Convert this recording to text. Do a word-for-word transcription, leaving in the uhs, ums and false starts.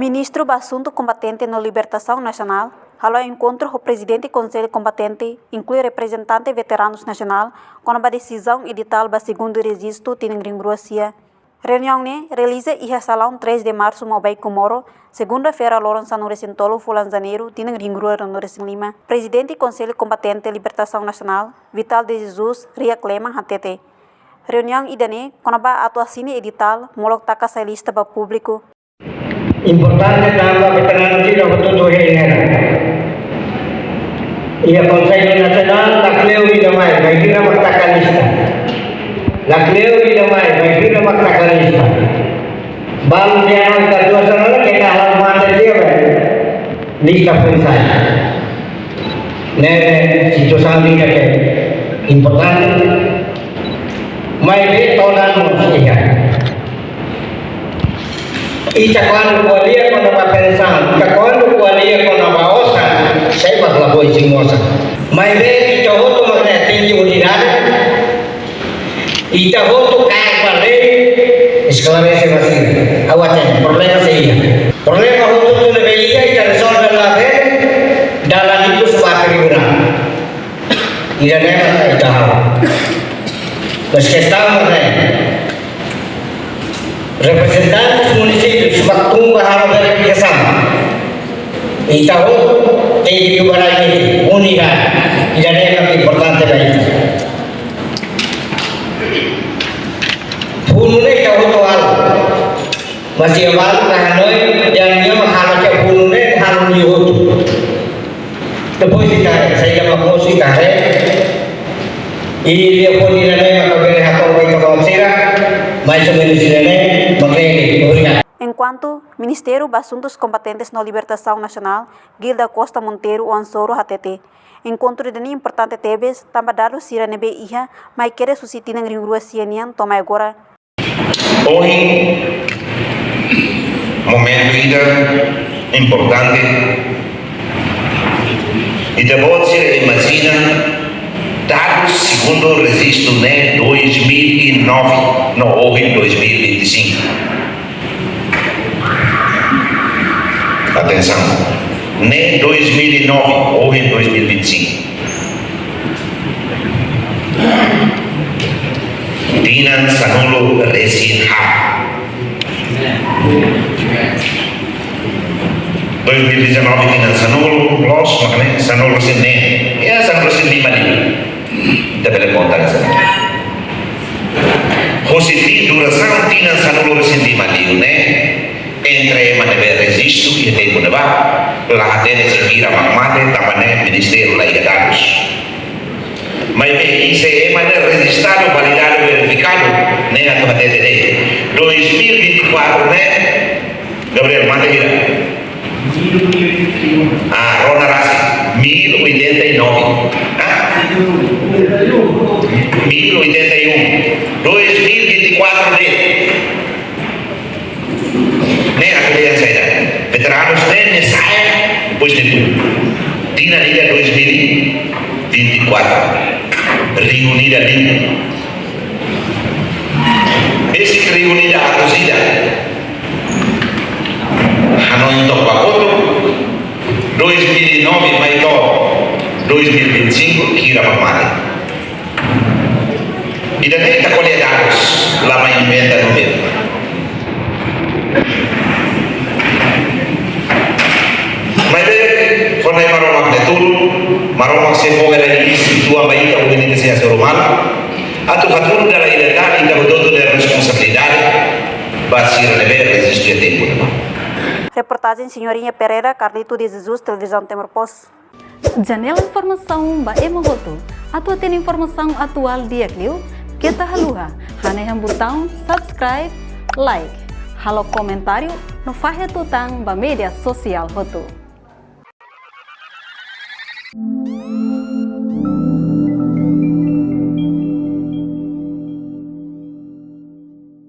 Ministru ba Asuntu Kombatente no Libertasaun Nasionál halo enkontru ho Prezidente Konsellu Kombatente, inklui reprezentante veteranus nasionál, kona-ba desizaun editál ba segundu rejistu tinan rihun rua sia. Reuniaun ne'e realiza iha Salaun três de Março, Maubei, Comoro, segunda-feira, loron sanulu-resin-tolu fulan Janeiru, tinan rihun rua ruanulu-resin-lima. Prezidente Konsellu Kombatente Libertasaun Nasionál, Vital de Jesus Riak Leman, hatete, reuniaun ida-ne'e kona-ba atu asina editál, molok taka sai lista ba públiku. Importante tanba veteranu sira hotu-hotu hein hela. Iha Konsellu Nasionál, lakleur ida mai, bainhira mak taka lista. Lakleur ida mai, bainhira mak taka lista. Balu dia mak ka dua sana la kita hal mate dia, bai. Lista foin sai. Ne'e situasaun ida ke importante. Maibé todan mós iha. Ita kuandu ko'alia kona-ba pensaun, ita kuandu ko'alia kona-ba osan, sai mak lakohi isin osan. Maibé ita hotu mak ne'e tenke unidade, ita hotu kaer ba lei, esklarese ba sira. Ha'u hatene, problema sei iha. Problema hotu-hotu ne'ebé iha, ita rezolve la bele, dalan hitu suba tribunál. Ida-ne'e mak ita halo. Mas kestaun mak ne'e. Reprezentante munisípiu, suba tun ba halo verifikasaun. Ita hotu tenke tubarai ne'e, unidade. Ida-ne'e mak importante ba ita. Funu ne'e ita hotu halo. Mas iha balu la hanoin, yang nia mak halo ke funu ne'e, halo nia hotu. Depois ita haree, saida mak mosu ita haree. I lia fó ida-ne'e mak bele hato'o ba ita-boot sira, mais ou menos ida-ne'e, mak ne'e, obrigadu. Enkuantu, Ministériu ba Asuntus Kombatentes no Libertasaun Nasionál, Gilda Costa Monteiro Oan-Soro, hatete, enkontru ida-ne'e importante tebes, tanba dadus sira ne'ebé iha, mai kedas husi tinan rihun rua sia nian to'o mai agora. Ohin, momentu ida importante. Ita-boot sira imajina, dadus segundu rejistu ne'e dois mil e nove, no ohin dois mil e vinte e cinco. Atensaun, ne'e dois mil e nove, ohin dois mil e vinte e cinco. Tinan sanulu-resin-haat. Dois mil e dezanove tinan sanulu, loos, mak ne'e, sanulu-resin-neen. Ya, sanulu-resin-lima liu. Ita bele konta hanesan ne'e. Husi ti durasaun tinan sanulu-resin-lima liu ne'e, entre ema ne'ebé rejistu iha tempu ne'ebá, la hatene se hira mak mate, tanba ne'e ministériu la iha dadus. Maibé, se ema ne'e rejistadu, validadu, verifikadu, ne'e atu hatete de'it. Dois mil e vinte e quatro ne'e, Gabriel, mate hira? Ah, rona rasik, mil oitenta e nove. Ah? Mil oitenta e um. Dois mil e vinte e quatro de'it. Ne'e atu dehan saida? Veteranus ne'e, ne'e sa'e, depois de tudo. Tinan ida dois mil e vinte e quatro. Rihun ida liu. Besik rihun ida atus ida. Hanoin took ba kotuk, dois mil e nove mai to'o dois mil e vinte e cinco, hira mak mate. Ida-ne'e ita ko'alia dadus, la mai inventa númeru. Maibé, fó Na'i Maromak nia tulun, Maromak sei fó hela iis uitoan ba ita, hodi ita sei hasoru malu. Atu hatudu dala ida tan ita hotu-hotu nia responsabilidade, ba sira ne'ebé rejistu iha tempu ne'ebá. Reportajen Senhorinha Pereira, Carlito de Jesus, Televizaun Timor Post. Janela informasaun ba ema hotu. Atu hatene informasaun atuál di'ak liu, keta haluha hanehan butaun subscribe, like, halo komentáriu no fahe tutan ba média sosiál hotu.